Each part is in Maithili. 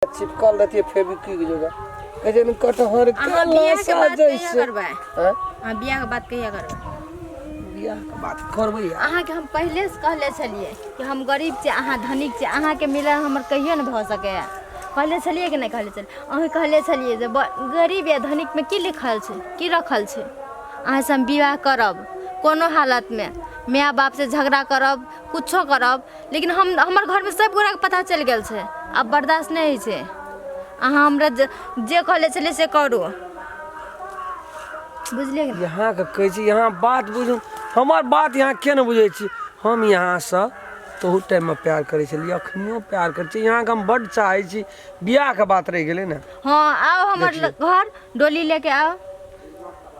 चिपकल रहती फेविक्विक जगह कहै छै ने कटहर के अहाँ बियाह के लाशा बात कहिया जैसे करबै? आँय? अहाँ बियाह के बात कहिया करबै? बियाह के बात करबै यार। अहाँके हम पहिले से कहले छलियै कि हम गरीब छी, अहाँ धनिक छी, अहाँके मिलन हमर कहियो नहि भऽ सकैए। कहले छलियै कि नहि कहले छलियै? अहाँ कहले छलियै जे गरीब या धनिकमे की लिखल छै, की रखल छै? अहाँसँ हम विवाह करब कोनो हालतमे, माय बापसँ झगड़ा करब, कुछो करब, लेकिन हम हमर घरमे सब गोटाके पता चलि गेल छै। आब बर्दाश्त नहि होइ छै। अहाँ हमरा जे जे कहले छलियै से करू, बुझलियै कि नहि? यहाँके कहै छी, यहाँ बात बुझू, हमर बात यहाँ किया नहि बुझै छी? हम यहाँसँ तहू टाइममे प्यार करै छलियै, अखनियो प्यार करै छी। यहाँके हम बड्ड चाहै छी। बियाहके बात रहि गेलै ने। हँ, आउ हमर घर, डोली लेके आउ।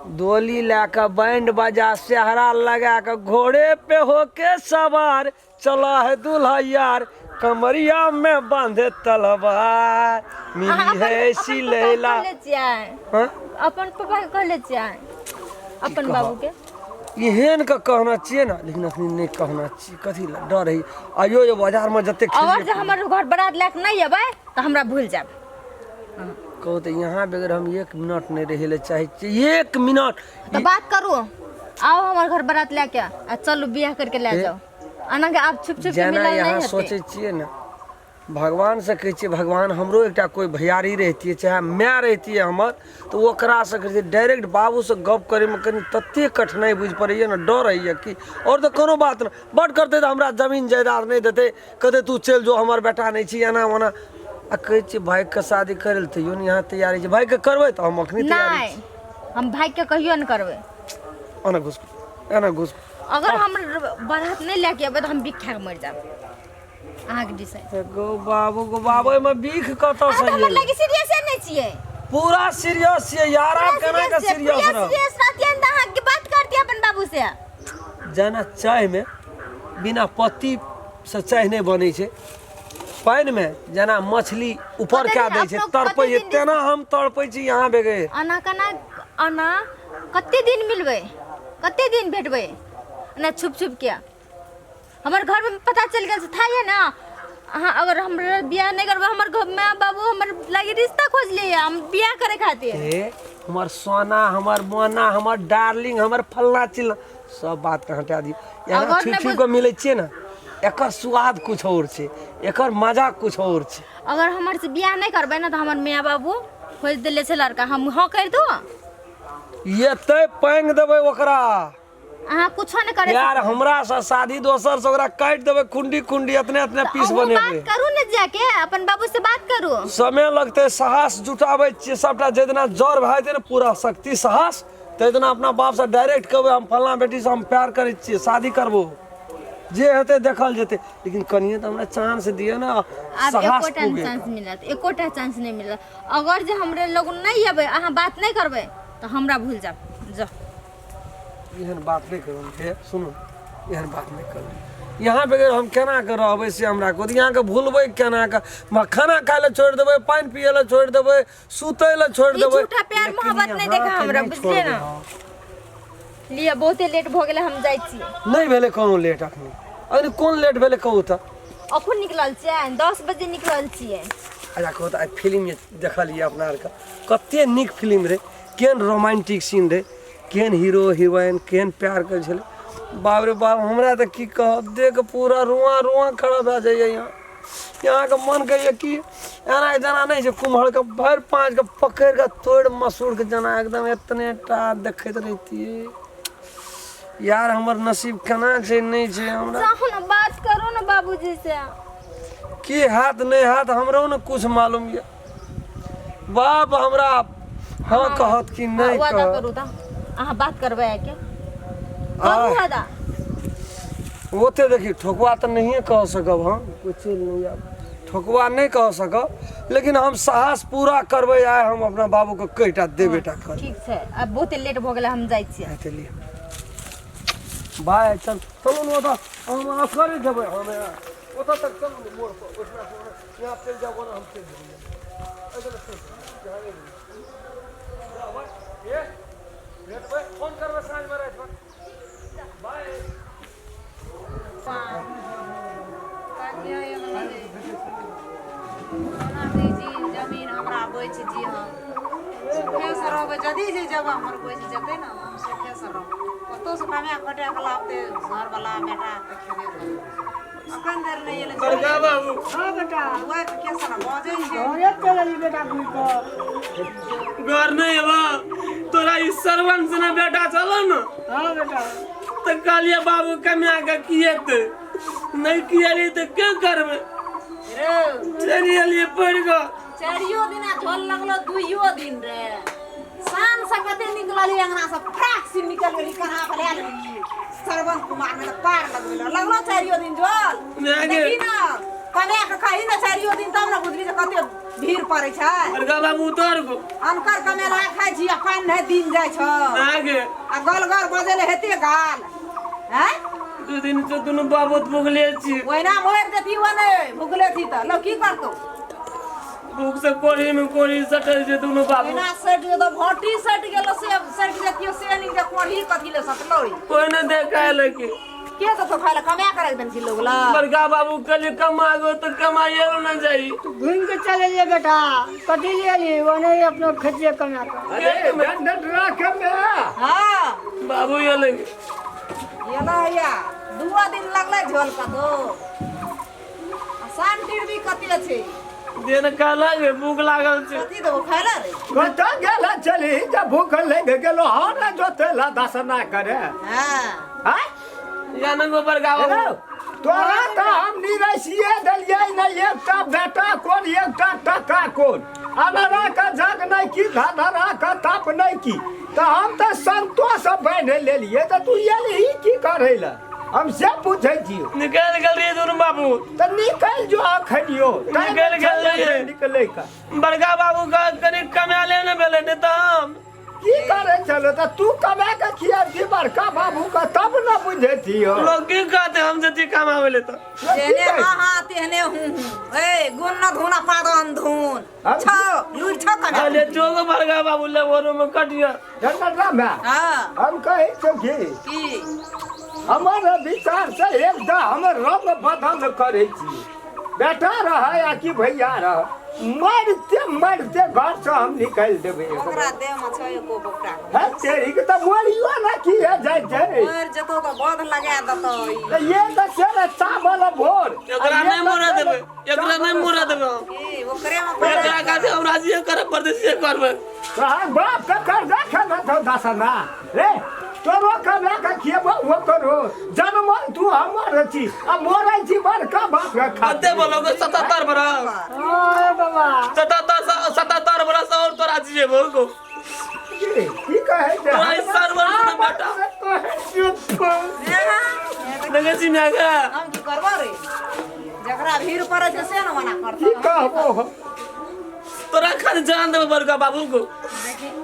डोली लए कऽ, बैंड बाजा सेहरा लगा कऽ, घोड़े पे होके सवार चला है दूल्हा यार, कमरिया में बांधे तलवार, मिली अहाँ है ऐसी अपन लैला। पप्पा कहले छियै? हाँ? अपन पप्पा के कहले छियै? अपन कहब? बाबू के एहन के कहना छियै ने, लेकिन अखनी नहि कहना छियै। कथी लए डर है? आइयो जे बाजारमे जते और जे हमर घर बरात लए कऽ नहि अबै तऽ हमरा भूलि जायब। कहू तऽ यहाँ बगैर हम एक मिनट नहि रहै लए चाहै छियै, एक मिनट। तऽ बात करू, आओ हमर घर बरात लए के आ चलू, बियाह करके लए जाओ। अना के आब छुप छुप के जेना मिलल यहाँ नहि हेतै। सोचै छियै ने, भगवानसँ कहै छियै, भगवान हमरो एकटा कोइ भैयारी रहितियै, चाहे माय रहितियै हमर, तऽ ओकरासँ कहै छियै। डायरेक्ट बाबूसँ गप करैमे कनि ततेक कठिनाइ बुझि पड़ैए ने, डर होइए कि आओर तऽ कोनो बात नहि। बड्ड करतै तऽ हमरा जमीन जायदाद नहि देतै, कहतै तू चलि जो, हमर बेटा नहि छी, एना ओना। आ कहै छियै भाइके शादी करै लए तैयो नहि यहाँ तैयारी छै। भाइके करबै तऽ हम अखनी तैयारी नहि छी। हम भागि के कहियो नहि करबै। एना घुस, एना घुस। अगर हम बारात नहि लए के अबै तऽ हम बिख खा के मरि जायब। अहाँके डिसाइड। गो बाबू, गो बाबू, एहिमे बिख कतऽ से हमर एलै? लागी सीरियस नहि छियै? पूरा सीरियस छियै यार। आब केना के सीरियस रह? सीरियस रहतियै तऽ अहाँके बात करतियै अपन बाबू से। जेना चायमे बिना पत्ती से चाय नहि बनै छै, पानिमे जेना मछली ऊपर कते कए दिन दै छै, अपनो तड़पै कते छै, दिन तेना हम तड़पै छी यहाँ बगैर। अना केना अना कते दिन मिलबै, कते दिन भेटबै? एना छुप छुप के हमर घरमे पता चलि गेल छै, था ये ने। अहाँ अगर हमरा बियाह नहि करबै, हमर घर माय बाबू हमर लागी रिश्ता खोज लिए हम बियाह करे खातिर। हे हमर सोना, हमर मोना, हमर डार्लिंग, हमर फल्ला चिल्ला, सब बात के हटा दियौ। यहाँ अगर छुप नहि छुप कऽ मिलै छियै ने, एकर स्वाद कुछ और छै, एकर मजा कुछ और छै। अगर हमर से बियाह नहि करबै ने तऽ हमर माय बाबू खोज देले छै लड़का, हम हँ करि दू। एतै पैंग देबै ओकरा। अहाँ कुछो नहि करै। यार, हमरा से शादी दोसर से, ओकरा काटि देबै कुंडी कुंडी, एतने एतने पीस अहूँ बात बनेबै। करू ने, जाके अपन बाबू से बात करू। समय लगतै, साहस जुटाबै छियै सबटा। जाहि दिना जर भए जेतै ने पूरा शक्ति साहस, ताहि दिना अपना बापसँ डायरेक्ट कहबै, हम फल्लाँ बेटीसँ हम प्यार करै छियै, शादी करबो, जे हेतै देखल जेतै, लेकिन कनिए तऽ हमरा चांस दिअ ने। आब साहस एकोटा पुगे चांस मिलत? एकोटा चांस नहि मिलत। अगर जे हमरे लोग नहि अबै, अहाँ बात नहि करबै तऽ हमरा भूल जाब जाउ। एहन बात नहि करू हे, सुनू, एहन बात नहि करू। यहाँ बगैर हम केना के रहबै से हमरा कहू। यहाँके भूलबै केना के? खाना खाय लए छोड़ि देबै, पानि पियै लए छोड़ि देबै, सुतै लए छोड़ि ई देबै, झूठा प्यार लेकिन मोहब्बत नहि यहाँके देखा हमरा, नहि बुझलियै छोड़बै ने? हम। लिअ, बहुते लेट भऽ गेलै, हम जाइ छी। नहि भेलै कोनो लेट अखनी। अखनी कोन लेट भेलै कहू तऽ? अखन निकलल छियै, 10 बजे निकलल छियै। अच्छा कहू तऽ, आइ फिल्म जे देखलियै अपना आरके, कते नीक फिल्म रहै, केहन रोमांटिक सीन रहै, केहन हीरो हीरोइन केहन प्यार करै छलै। बाप रे बाप, हमरा तऽ की कहब, देख पूरा रुआँ रुआँ खड़ा भए जाइए। यहाँ यहाँके मन करैए कि एना जेना नहि छै, कुम्हरके भरि पाँचके पकड़ि कऽ तोड़ि मसूड़के जेना एकदम एतने टा देखैत रहितियै। यार, हमर नसीब केना छै, नहि छै हमरा। जाउ ने, बात करू ने बाबूजी से। की हैत नहि हैत हमरो ने कुछ मालूम यऽ। बाप हमरा हँ कहत कि नहि वादा कहत? करू तऽ अहाँ बात करबै आके, करू वादा। ओते देखी, ठोकुआ तऽ नहिए कह सकब हम, कोइ चलि नहि आब, ठोकुआ नहि कह सकब, लेकिन हम साहस पूरा करबै। आइ हम अपना बाबूके कहिटा देबेटा करबै। ठीक छै, आब बहुते लेट भऽ गेलै, हम जाइ छियै। हेतै, लिअ, बाय। चल, चलू ने ओतऽ, हम असगरे जेबै। हम ओतऽ तक चलू ने, मोड़ पर ओहिठिना से ओना, यहाँ चलि जाउ, ओना हम चलि जेबै। एहि दने चलि जाउ, यहाँ नहि जेबै। जाउ, बाय। ए, भेटबै, फोन करबै साँझमे रातिमे। बाय। बचि जी हम सुखेसँ रहबै। यदि जे जगह हमर बचि जेतै ने, हम सुखेसँ रहबै। कतहुसँ कमा खटा कऽ लाबतै घरवला बेटा तऽ खेबे करबै। अखन धरि नहि एलै। बड़का बाबू। हाँ बेटा। वएह के सारा बजै छै। घरे चल अली बेटा घुमि कऽ। घर नहीं एबो तोरा ई सरवन से ना बेटा चलो न। हाँ बेटा। तऽ कहलियै बाबू कमिया के किएतै नहि किएली तऽ के करबै। रे चलि एलियै पढ़ि कऽ। चारियो दिना झोल लगलो, दुइयो दिन रे शान से कते निकलली अंगना से, फराक से निकल गेली, कहाँ पर लए लेली श्रवण कुमार में पार लगबे लगलो। चारियो दिन झोल नहि गे। देखी ना, कमे के खाही ना चारियो दिन, तब ना बुझबी जे कते भीड़ पड़ै छै। बड़का बाबू उतर गो। अनकर कमेला खाइ छी आ पानि नहि दिन जाइ छौ। नहि गे। आ गल गल बजेले हेते गाल हैं। 2 दिन से दुनू बाबू भुगले छी। ओहिना मरि जेती, ओने भुखले थी तऽ लोक की करतौ? भूख से कोढ़ी में कोढ़ी सटल छै दुनू बाबू। ओहिना सटि जेतौ, भोटी सटि गेलो से सटि जेतियो से नीक जे कोढ़ी कथी ले सटलो ई? कोई नहि देखाय लगे। के देतौ खाइ लए? कमा के राखि देने छी लोग लग। बड़का बाबू कहलियै कमा गो तऽ कमाइए न जाइ। तू घूम के चल अलिए बेटा, कथी ले अली? ओने अपनो खेतिए कमा कऽ। अरे झंझट राखे में। हाँ। बाबू ये लगे। एलो हैया, दुओ दिन लगलै झोल कतौ आ शान भी कते छै। देन कहला गे भूख लागल छै। कथी देबो खाइ लए रे? कतऽ गेल चली जब भूख लग गेलो हँ ने जोतेला दसना करे। हाँ। हाँ? या न गो बड़का बाबू। हेलो, तोरा तऽ हम निरसिए देलियै ने, एकटा बेटा कोन, एकटा टका कोन, अनरा के जग नहि की, धधरा के तप नहि की, तऽ हम तऽ संतोष बान्हि लेलियै, तऽ तू एलही की करै लए, हम से पूछै छियौ। निकलि गेल रहियै दुनू बाबू। तऽ निकलि जो अखनियो। निकलि गेल रहियै। निकलै का? बड़का बाबू के कनि कमाले ने भेलै, नहि तऽ हम की करै छलो? तऽ तू कमा के खियाबी बड़का बाबू के तब ने बुझैतियो। लोग की कहते हम जति कमाबै ले तऽ? जेहने हाँ हाँ तेहने हूँ हूँ। ए गुण न धुन पादन धुन छौ लुरि छौ कने। अरे जोगो बड़का बाबू ले ओरो में कटिया। जनता हाँ। हम कहै छौ कि की? हमर विचार से एकटा हम रंग बदल करै छी, बेटा रह या कि भैया रह, मरते मरते घर से हम निकालि देबै। ओकरा देह में छै एको बोकटा? है तेरी के तऽ मरियो ने की है जाइ छै। मरि जेतौ तऽ बध लगा देतौ ई। तऽ ये तऽ छै चावल भोर। एकरा नहि मरऽ देबै, एकरा नहि मरऽ देबै हम। की ओकरे में? एकरा खातिर हमरा जे करऽ पड़तै से करबै। तोहर बाप के कर्जा खेने छौ दसना रे, तोरो कमा के खियबो, वो करो जनमल तू हमर छी आ मरै छी बड़का बाप के खा। कते बोलो 77 बरस। हाँ बाबा। 77 बरस और तोरा जियेबो गो। की की कहै छै? तोरा ई सरवर सुन बेटा। कहै छियौ। देखै छी माय गे। हम की करबो रे? जकरा भीड़ पड़ै छै से ने मना करतौ। की कहबो हम? तोरा खातिर जान देबो बड़का बाबू को।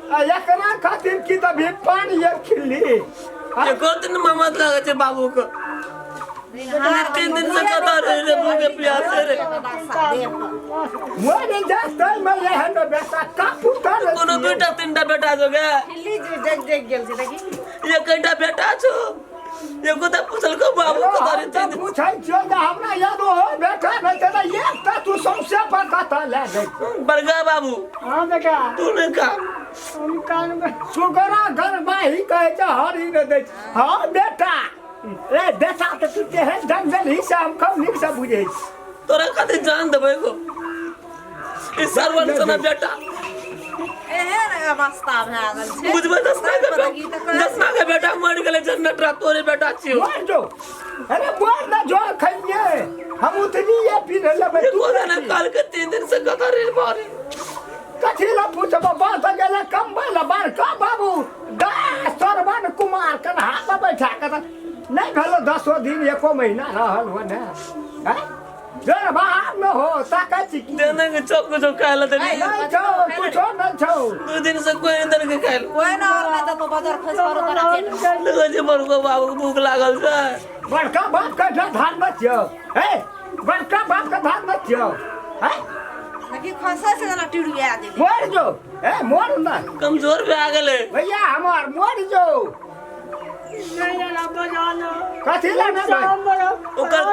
आ एकरा खातिर की तभी पानी एक खिल्ली? एको दिन ममत लगे छै बाबू को। 3 दिन से कतऽ रहे रे भूखे प्यासे रे। मर जातै मैं एहन बेटा का पुतर। कोनो दूटा तीनटा बेटा छौ गे? खिल्ली जे जग जग गेल छै देखी। एकटा बेटा छौ, एको तऽ पुछलको बाबू कतऽ रे 3 दिन? पूछै छियौ जे हमरा याद हो बेटा नहि छै तऽ एकटा तू सौंसे पर कतऽ लए जाइ छौ? बड़का बाबू। हाँ बेटा। तू नहि खा। हम कान में सुगरा गरमाही कहै छै हरी नहि दै छै। हँ बेटा रे बेटा, तऽ तू तेहन जंगल ही से हम कम नीकसँ बुझै छी। तोरा खातिर जान देबै गो ई सरवन सना बेटा। एहन अवस्था भए गेल छै। बुझबै दसमा के बेटा, दसमा के बेटा मरि गेलै जनरेटर, तोरे बेटा छियौ। मर जो, अरे मर ना जो, खइये हम उतनी ये पी लेबै तू। एको दिन काल के 3 दिन से कतऽ रे बारे? कथी लए पूछब? बात गेलै कम्बल बड़का बाबू दास सरवन कुमार कन्हा पर बैठा के तऽ नहि भेलो 10 दिन, एको महीना रहल हो ने हैं? जर बाहर न हो ताकै छी की? देने के चौक जो खाय ले देने। नहि छौ, कुछो नहि छौ। 2 दिन से कोई नहीं देने के खाय ले। कोइ न और नहि देतौ, बजर खसि पड़ौ तोरा पेट में। देखै छी बड़को बाबू के भूख लागल छै। बड़का बाप के धान मत छियौ हे, बड़का बाप के धान मत छियौ हैं? देखी खसै छै जेना टिड़िया गेलै। मर जो ए, मर ना। कमजोर भए गेलै। भैया हमर मर जो। नहीं ना बजाना। कथी लए नहि भाइ? ओकर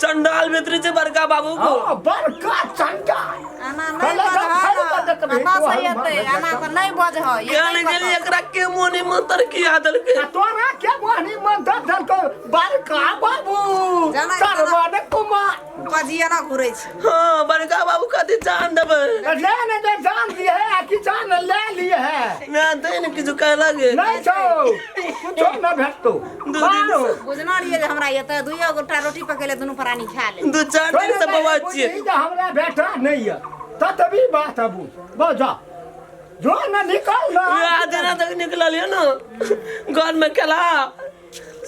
चंडाल भितरी छै बड़का बाबू को। हाँ, बड़का चंडाल। एना नहि कहले बजह जब न। के। करबै कतऽ से एतै एना तऽ नहि बजह केहन गेली एकरा के मोनी मंत्र किया देलकै आ तोरा के मोहनी मंत्र देलकै बड़का बाबू जाना- सरवन कुमार बजिया ना घुरै छै हाँ बड़का बाबू कथी जान देबै ले ने जे जान दिए है आ कि जान ले लिए है ना दे ने किछु कहलक नहीं छौ कुछो न भेटतो दू दिन से- बुझना रहियै जे हमरा एतै दुइयो गोटा रोटी पकेले दुनू प्राणी खा ले दू चार दिन से बौआ छियै बुझी जे हमरा बेटा नहीं है ततबी बात अबू बजा जो न निकल ना वएह जेना तक निकलल ये ने घर में खेला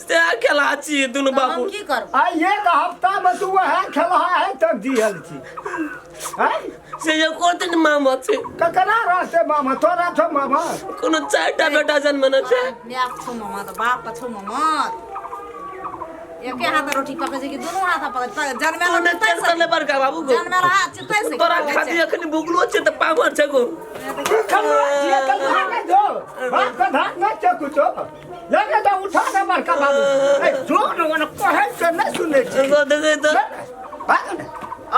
से खेला छियै दुनू तऽ बाबू हम की करब आ एक हफ्ता में तू वह खेलहा है तब दियल छी हैं से एको दिन मामा छै ककरा रहते मामा तोरा छौ मामा कोनो चारिटा बेटा जन्मने छै मायके छौ मामा तऽ बापके छौ मामा एके हाथ रोटी पकै छै कि दुनू हाथ पकै छै जन्मेला तू नहि चितै टेंशन ले बड़का बाबू गो जन्मेला हाथ चितै से तोरा खातिर अखनी भुगलो छै तऽ पावर छै गो खेलहा छियै तऽ लागे जो बाप के धान नहि छै कुछो लगे तो उठा दे बड़का बाबू ए जो न ओने कहै से नहि सुनै छी गो देखै तऽ भाग ने।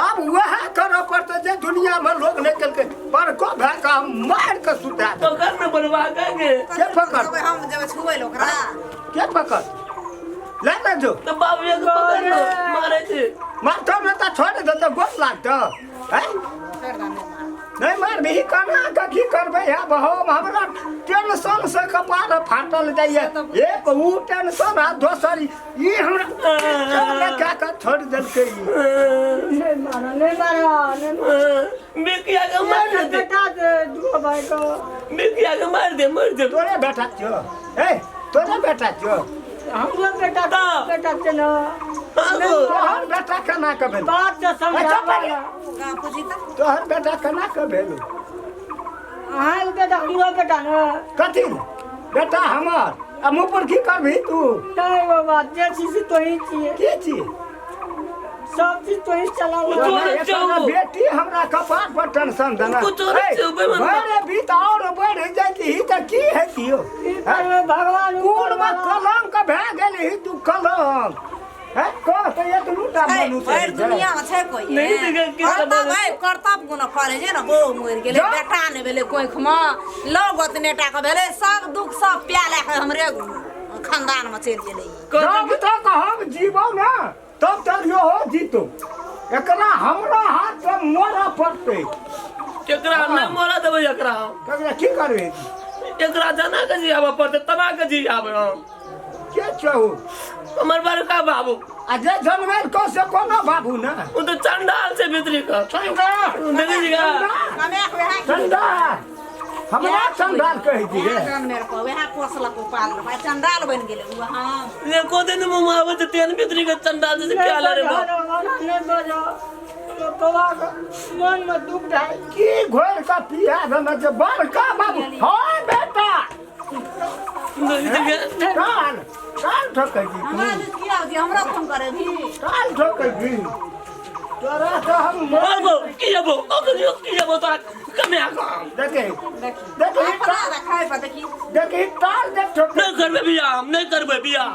आब वएह करऽ पड़तै जे दुनिया में लोग नहि केलकै बड़को भए कऽ हम मारि कऽ सुता देब। पकड़ ने बनवा के के पकड़ हम जेबै छुबै लए ओकरा के पकड़ ले ने जो तऽ बाबू एक पकड़ ने मारै छै मारतौ ने तऽ छोड़ि देतौ गोर लागतौ हैं छोड़ि दे नहि मार नहि मारबिही केना कऽ की करबै आब हम हमरा टेंशन से कपार फाटल जाइए एक ऊ टेंशन आ दोसर ई हमरा केना कए कऽ छोड़ि देलकै ई नहीं मारा नहीं मारा नहीं मारा। बिकिया के मार दे बेटा दे दुआ भाई को बिकिया के मार दे मर दे तोरे बेटा छौ ए तोरे बेटा छौ हमरो बेटा तऽ। बेटा छै ने हाँ गो तोहर बेटा केना कऽ भेल बात से समझावा अच्छा, गाँव पूजी तऽ तोहर बेटा केना कऽ भेल अहाँके बेटा हमरो बेटा ने कथी बेटा हमर आ मुँह पर की करबही तू नहीं बाबा जे चीज से तोही छियै की छी सब चीज तोही चला कुछो नहि छौ। बेटी हमरा कपार पर टेंशन देना कुछो नहि छौ, बेमन। अरे बीत और बढ़ जाती तऽ की हेतियो भगवान कोन में कलंक भए गेल तू कलंक हैं कह तऽ एतनू टा मनुष्य भरि छै। दुनिया में छै कोई नहीं देखे कि करतब है करतब कोनो करे जे ने बहू मरि गेलै जा। बेटा नहि भेलै कोखि मे लग ओतने टा के भेलै सब दुख सब प्या लए कऽ हमरे खानदान मे चलि गेलै जब तक हम जीबो ना तब तक यो जीतो एकरा हमरा हाथ से मरऽ पड़तै एकरा नहि मरऽ देबै एकरा एकरा की करबै एकरा जना के जियाबऽ पड़तै तना के जियाबै हम के छौ हमर बड़का बाबू आ जे जनमेल को से कोनो बाबू ना ओ तऽ चंडाल छै भीतरी के चंडाल देखै छी का कमे के वएह चंडाल हमरा चंडाल कहै छी रे जनमेल को वएह पोसलक पाललक आइ चंडाल बनि गेलै ओ हम एको दिन मुँह आबै छै तेहन भीतरी के चंडाल छै क्या ले रे बाप नहीं बजा बाबा के मन में दुख ढाई की घोर का पिया देना छै बड़का बाबू हाँ बेटा कान कान ठोकै छी हमरा दिस किया होती हमरा फोन करे भी कान ठोकै छी तोरा तऽ हम बाबू की जबो ओकरी की जबो तोरा कमे काम देखे देखी देखी अपना देखाय पर देखी देखी ताल देख ठोकै नहीं करबै बियाह हम नहीं करबै बियाह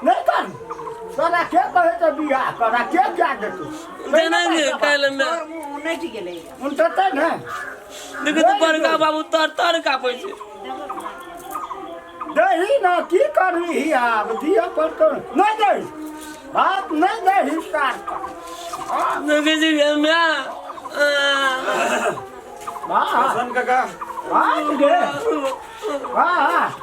नहीं कर तोरा के कहै छै बियाह तोरा के क्या देतौ देना के काल्हि में तोर मुँह उनटि गेलै उनटतै ने देखै तऽ बड़का बाबू तर तर कापै छै दही ना की करबी आब दिअ पड़तौ नहि दही बात नहि दही सार देखै छी माय वाह हसन काका वाह गे वाह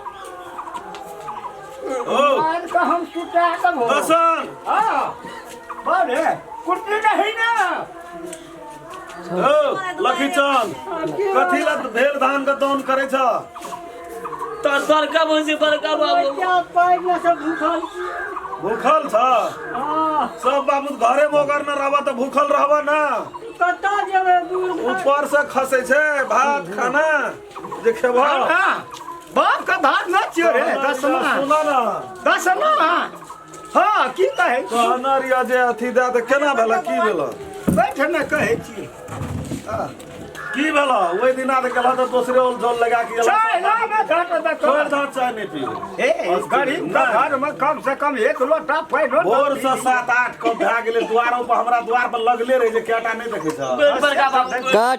ओ मार के हम सुता देबो हसन हाँ बड़े कुर्ती नहीं ना ओ लखीचंद कथी लत भेल धान के दौन करै छ तर तर कापै छै बड़का बाबू क्या पाइप में सब भूखल छी भूखल छ हाँ सब बाबू घरे मोगर न रहबा तऽ भूखल रहबा ना कतऽ जेबै दूर ऊपर से खसै छै भात खाना जे खेबह हाँ बाप का धान न छियो रे दसमा सुना ना दसमा हाँ की कहै छी कहना रिया जे अथी दए तऽ केना भेल की भेल बैठ ने कहै छी की भेल ओहि दिना तऽ गेलह तऽ दोसरे ओल झोल लगा के गेलह चाय ला ने घाट दऽ छोड़ि दह चाय नहि पीबै ए गरीब के घर में कम से कम एक लोटा पानि भोर से 7-8 कप भए गेलै द्वारो पर हमरा द्वार पर लगले रहै छै केटा नहि देखै छ बड़का बाबू काट